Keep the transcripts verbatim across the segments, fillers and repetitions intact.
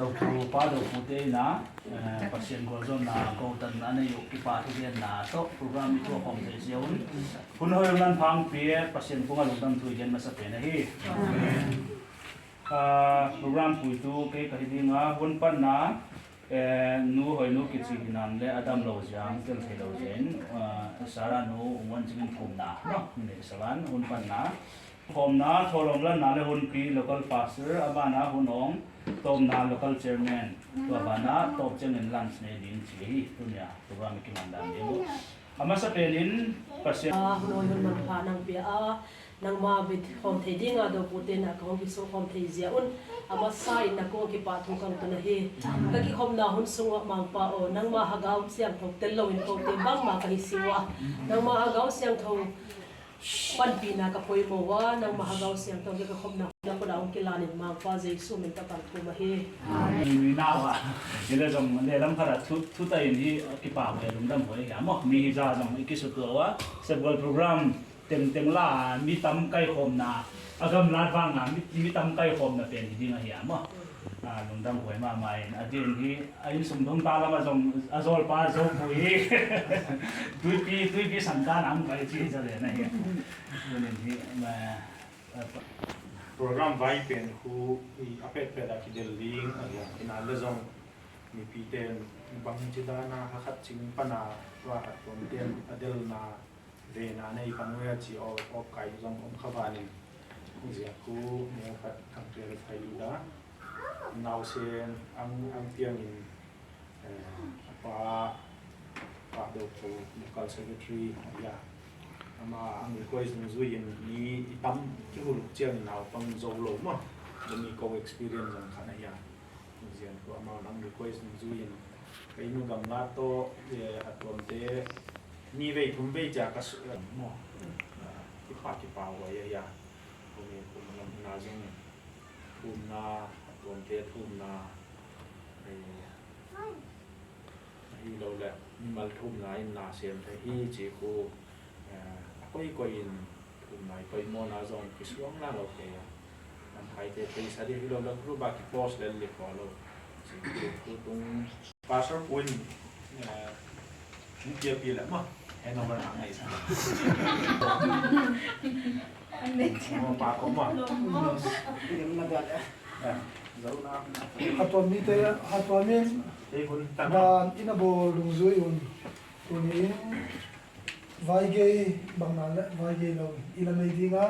Dopu, Pa Dopu te in ah, eh, Pasian gualzawhna, kotanna a nei uh, kipa thugenna tawh program i thuak khawm thei zia un. Hun hoi un, Lanphangpi, Pasian kungah lungdam thu i gen masa pen ahi. Ah, program puitu kei ka hi ding a, hun panna, eh, Nu Hoinu kici hi nan le a dam lo zia, tel thei lo zia in, ah, Sarah nu Ung Wan Cing in thumna, no, mi nei sa van, hun panna. Khawmna, thawlawm lanna le hunpi, local pastor, a banah hun awng, tawpna, local chairman, tua banah tawp ciangin lunch nei ding ci hi, tunia program i kiman dan ding uh. A masa penin Pasian. A hun awi hun manpha nang pia a, nangma bit khawm thei dinga dopute na ka hong kisung khawm thei zia un. A masa in na kong kipa thu kang tun ahi. Ka kikhawmna hun sungah Mangpa aw, nangma Hagau Siangtho tel loin kote bangma ka hi si ua. Nangma Hagau Siangtho panpihna ka poimaw a, nangma Hagau Siangtho ka khopna na kona hong kilanin Mangpa Jesu min tawh ka thum ahi. Amen. Mi nau a, hi le zong le lam khat a thu, thu ta in hi kipa huai lungdam huai hi a maw. Mi hi za zong i kisutua ua, Sepgual program tengteng la, mi tam kai khawmna, a gamlat vanga, mi, mi tam kai khawmna pen hi ding ahi a maw. Ah, lungdam huai mahmah in, a din hi, a innsung dong ta lamah zong, a zawlpa zo pui hi. Tuipi, tuipi sangkan ang kai ci hi za le na hi. Tunin hi, ma, eh, program vai pen khu, i, a petpet a kidel ding, a, i na le zong, mipi ten bang ci dana, ha khat cing pana, tua khat tuam ten, a delna, vena nei pan uh a ci aw, aw kai zong om kha vanin. Ziak khu neu khat kang tel thai uh da. Nausen ang, ang piangin, eh, a pa, Pa Dopu, local secretary, ya. Ama ang request nung zui in ni i tam kihuluk ciang naupang zo lo ma. Demi ko experience ang khat na ya. Zian ko amau nang request nung zui in. Ka inn uh gamla tawh, eh, a tuamte ni vei thum vei cia ka su-, eh, maw. Ah, kipa, kipa huai a hia. Ko ni kum lam na zong thumna, a tuamte thumna, eh, ahi lo le, mimal thumna in na sem thei hi ci khu, eh, a koi koi in thumna i poimawhna zong kisuang na lo kei a. An haite theisa dih hi lo le, group a kipost lel li kho lo. Ci khu, khu tung. Pastor Puin, eh, ni kia pi le ma, handover na ngai sa. Mo pa ko ma. Hatuan mite, hatuan min, dan ina bo lungzui un. Tuni in vaigei bang na le vaigei lo in i la mei dinga,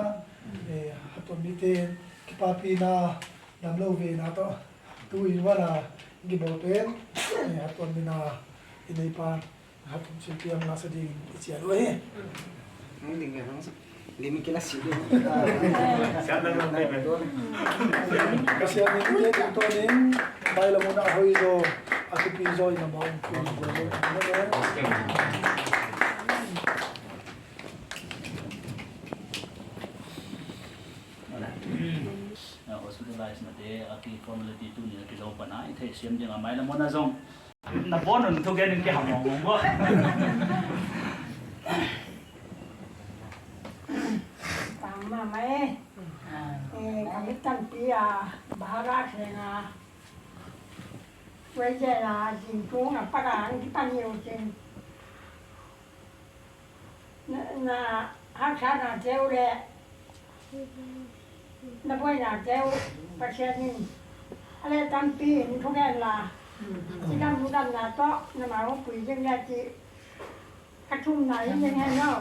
eh, hatuan mite kipapina damlo vena tawh tu in wana kibawl pen, eh, hatuan mina i neipa Hatuam cil piang la sa ding i cial uh hi. Hong ding le hong sa. Lim i kila si ding. Sian dang dang ding. Ka sian ding te ding to ding. Bai la mun a hoi zo. A thupi zo i na mawng. Hospitalize na te a ki formality tu ni a ki zo pana i thei siam ding a mai la mun a zong. Na bon un thugen in kiham mawngmawng bua. Tang mahmah e. Eh, ka mit tampi a, bahara khenga. Wei khenga, zingkung a, para ang kipan hiu cin. Na, na haksa na teu le na buai na teu Pasian in a le tampi in thugen la. Ci dam lu dam na tawh na ma hong pui ding le ci ka thum na in ding hen lo.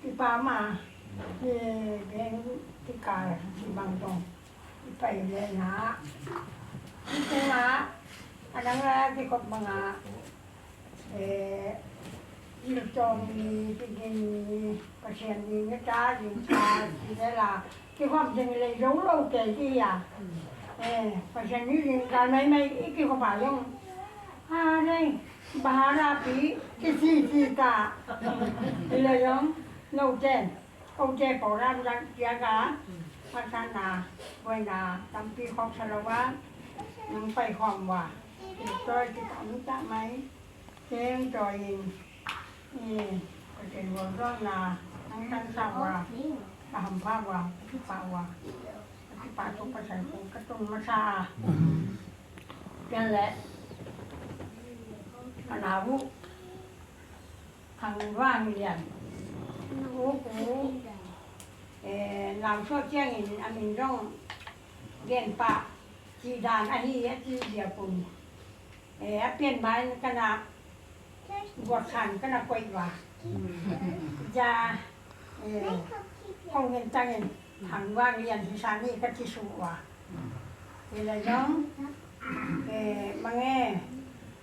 Kipa ma. Ki beng ki kai ki bang tong. Pai le na. Ite na. Anang la ki kop manga. Eh, iltong ni, pigin ni, Pasian ni, ngeta, limta, sinela. Ki kop ding le zong lo ke ki ya. Eh, Pasian ni ding ka mai mai, iki ko pa zong. Ha, nei, bahara pi, ki si si ta. Ile zong, no ten. Kote program dan kiak a, pasana, buaina tampi khawksa lo a, nang pai khawm ua, kintoi kitam ta mai, keng tawi in, i, ka kei ua zawna, nang tan sa ua, ka hampha ua, ka kipah ua, ka Pa tawh Pasian kong ka tun masa a. Pian le ka nau uh Thang Vang Lian, u ku, eh, lau suak ciangin a min zong gen pah, ci dan ahi a ci ziak un, eh, a pian ma in ka na guak khan ka na koih va. Ja, eh, kong ngen tangin Thang Vang Lian hi sa ni ka ci su va. Hi le zong, eh, mange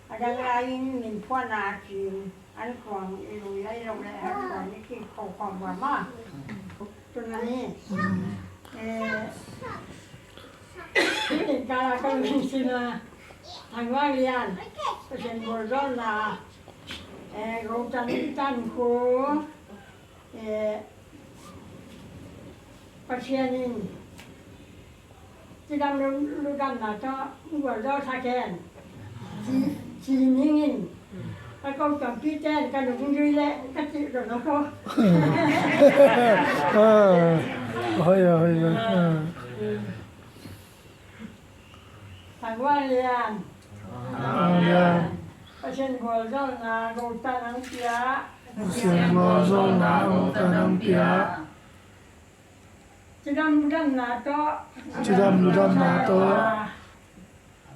a dang lai in min phuan a cin an kuang i lui ai lo le a kuang i ki ko kuang va ma. Tun a ni, eh, in ka la ka min sin a Thang Vang Lian, Pasian gualzawhna, eh, go tan tan khu, eh, Pasian in cidam lu-, ludamna tawh gualzawl thak hen. Ci, ci ning in ka ko tuampite in ka nungzui le ka cih lo na ko. Ah, hoi a, hoi a. Ah. Thang Vang Lian. Thang Vang Lian. Pasian gualzawhna go tan ang pia. Pasian gualzawhna go tan ang pia. Cidam ludamna tawh. Cidam ludamna tawh.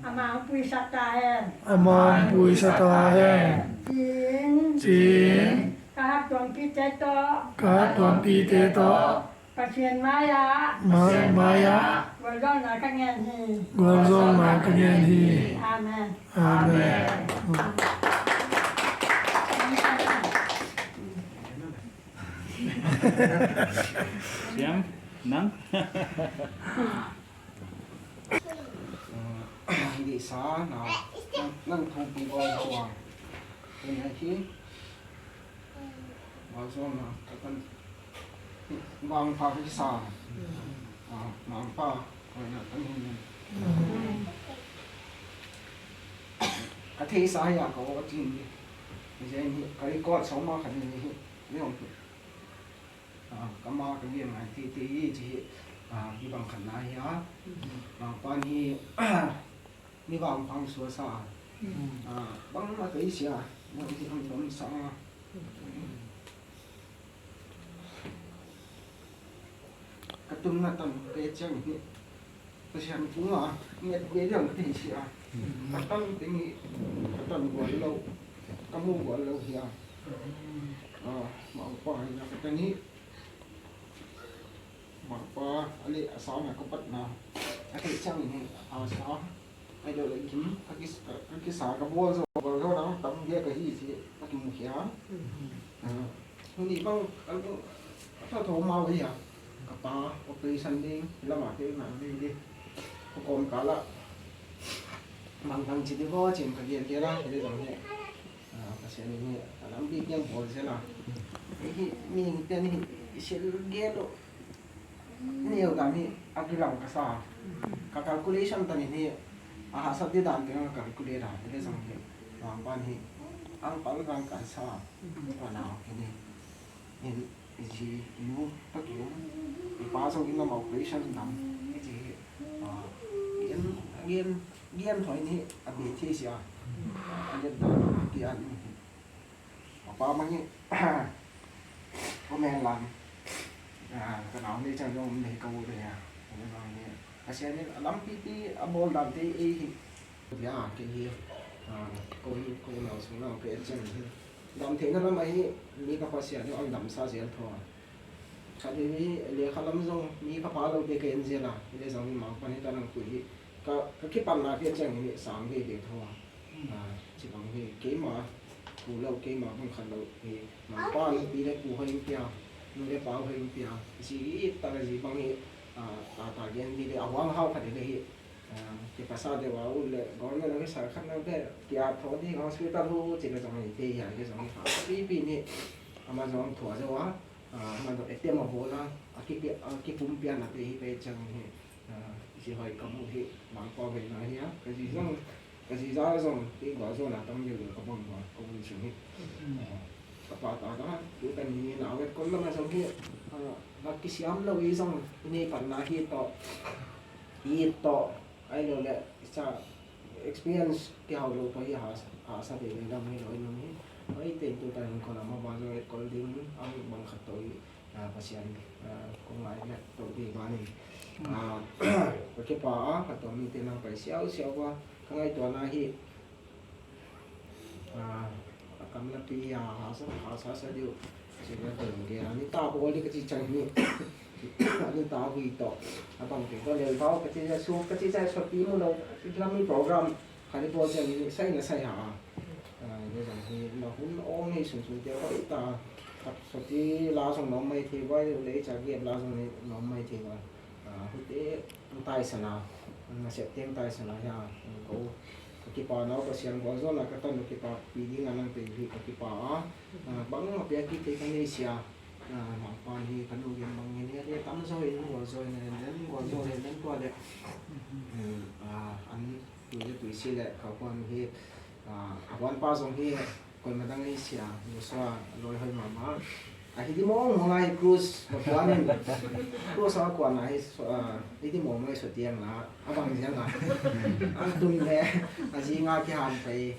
Amah hong puisak ta hen. Amah hong puisak ta hen. Cin. Cin. Ka hat tuampite tawh. Ka hat tuampite tawh. Pasian mai-ah. Pasian mai-ah. Gualzawhna ka ngen hi. Gualzawhna ka ngen hi. Amen. Amen. Siam, nang. Hih sa na, nang thupi bawl zo a. Hih na hi. Bawl zo na, ka kan. Vangpha hih sa. Ah, Vangpha, koi na kan hin. Ka thei sa ya ka o ka cin di. Ni zen hi, ka record so ma ka ni hi. Ni ong hi. Ah, ka ma ka lian ngai tete hi ci hi, ah, hih bang khatna hi a. Vangpa'n hi, mi vangpha suak sa a. Ah, bangmah ka hi sia, bang hi ang dom sa a. Ka tunna tan ka et ciang hi. Pasian tungah nget ve liang ka thei sia. Ka tan teng hi, ka tan gual lo, ka mu gual lo hi a. Ah, Vangpa hi na ka tan hi. Vangpa a leh a sa na ka patna a theih ciangin hi a sa. Ai deuh leh kim ka kis-, ka kisa ka bawl zo, bawl zo na tam bia ka hi ci ka kimu hi a. Ah, huni bang, a tho tho mau hi a. Ka pa operation ding, lama te na ding ding. Ka kawmkal ah bang bang ci ding baw cin ka gen gen a, hi ding zong hi. Ah, Pasian in hi a lampi piang bawl zel a. Hi mi pian hi i sil gen lo. Neu dan hi a kilang ka sa. Ka calculation tan in hi a hahsat ding dan teng a ka calculate a, hi ding zong hi. Vangpa'n hi ang pal vang ka sa. Ka nau hi ni. In, i zi, i nu, ka ki um. I pa zong in lam operation dam. I zi hi. Ah, gen, gen, gen thoi ni a be thei sia. A gen dan, a ki an ni. A pa mang hi. Ko men lam. Ah, ka nau ni chang zong ni ka u de ya. Ko men lam ni. Ka sia ni a lampi pi a bawl dan te ei hi. Ya, kei hi, ah, ko hi, ko nau sung nau kei a ciang hi. Dam theihna lam ahi, mi ka Pasian hi ang damsa zel tho a. Khat hi mi lekha lam zong mi ka pa lo te kei en zel a, hi le zong mi mang pan hi ta nang kui hi. Ka, ka kipanna kei a ciang hi mi sang kei kei tho a. Ah, ci bang hi, keima, ku lo, keima bang khat lo hi. Mang pa nu pi le pu hoi in pia, nu le pa hoi in pia. Ci hi ta le ci bang hi, ah, ta ta gen hi le a huang hau khat hi le hi. Ah, kipasa deuh a ut le, government a kisa khat na bel, ki-at tho ding hospital hu, ci le zong hi, te hi a, le zong hi, ha, pipi ni, ama zong thua zo a, ah, ama zong etem a bawl a, a kipi-, a kipumpian a te hi pe ciang hi, ah, ci hoi ka mu hi, Mangpau hoi na hi a, ka zi zong, ka zi za zong, ti gua zo na tam deuh deuh ka bang ba, ka bun sung hi. Ah, ka pa ta ta, tu kan ni na wet kon lam a zong hi, ah, na kisiam lo i zong, i nei pan na hi to. it tawh, ai lo le sa experience kihau lo tawh hi ha, ha sa te le lam hi lo in lam hi. Ai te tu ta hin ko lam ba zo et kol ding ang bang khat tawh hi. Ah, Pasian, ah, kong ngai le tawh ding ba ni. Ah, ka kipa a, ka tawh mi te nang pai siau siau ba ka ngai tua na hi. Ah, a kam lapi a hasa hasa sa diu. Sila ko yung dia ni ta ko di ka ci chang ni. Ani ta hui to. Abang te ko le pau ka ci sa su ka ci sa so ti mu lo. Islami program. Kali po sa ni sa ina sa ha. Ah, ni sa ni na hun ong ni sung sung dia ko ita. Ka so ti la sung no mai ti ba le cha ge la sung ni no mai ti ba. Ah, hute ang taisana, ang nasep tiang taisana hi a, ang ko ka kipa nau Pasian gualzawhna ka tan ka kipa pi ding a nang pei hi ka kipa a, ah, bang a piak kite ka nei sia, ah, mangpan hi ka nu gen bang gen hi a tam zo in gualzaw in len len gualzaw len len tua le, ah, an tui le tui si le ka kuan hi, ah, a kuan pa zong hi, Koima dang ei sia, Joshua, a lawi hoi mahmah. A hiti mawng mawng a hi cruise, ka kuan in. Cruise a kuan a hi, ah, hiti mawng mawng a hi sutiang la, a bang ziang a. A tun le, a zinga kihan pai.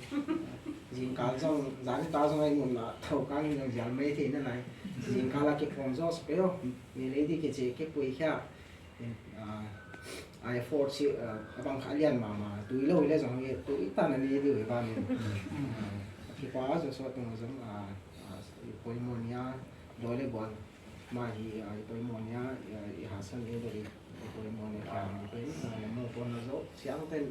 Zingkal zong, zan ta zong a hi mun la, tho kang in zong zial mai thei na lai. Zingkal a kipawm zong speo, ni lei di kici, kipui khia. Ah, a effort si, ah, a bang kha lian mahmah, tui lo hi le zong hi, tui tan a ni diu hi ban in. Ah, a kipa a Joshua tung zong, ah, ah, i poimawh ni a, dawi le buan mah hi, ah, i poimawh ni a, i, i hasan ni dawi, i poimawh ni a, ah, i poimawh ni a, mo pon na zo, siang ten,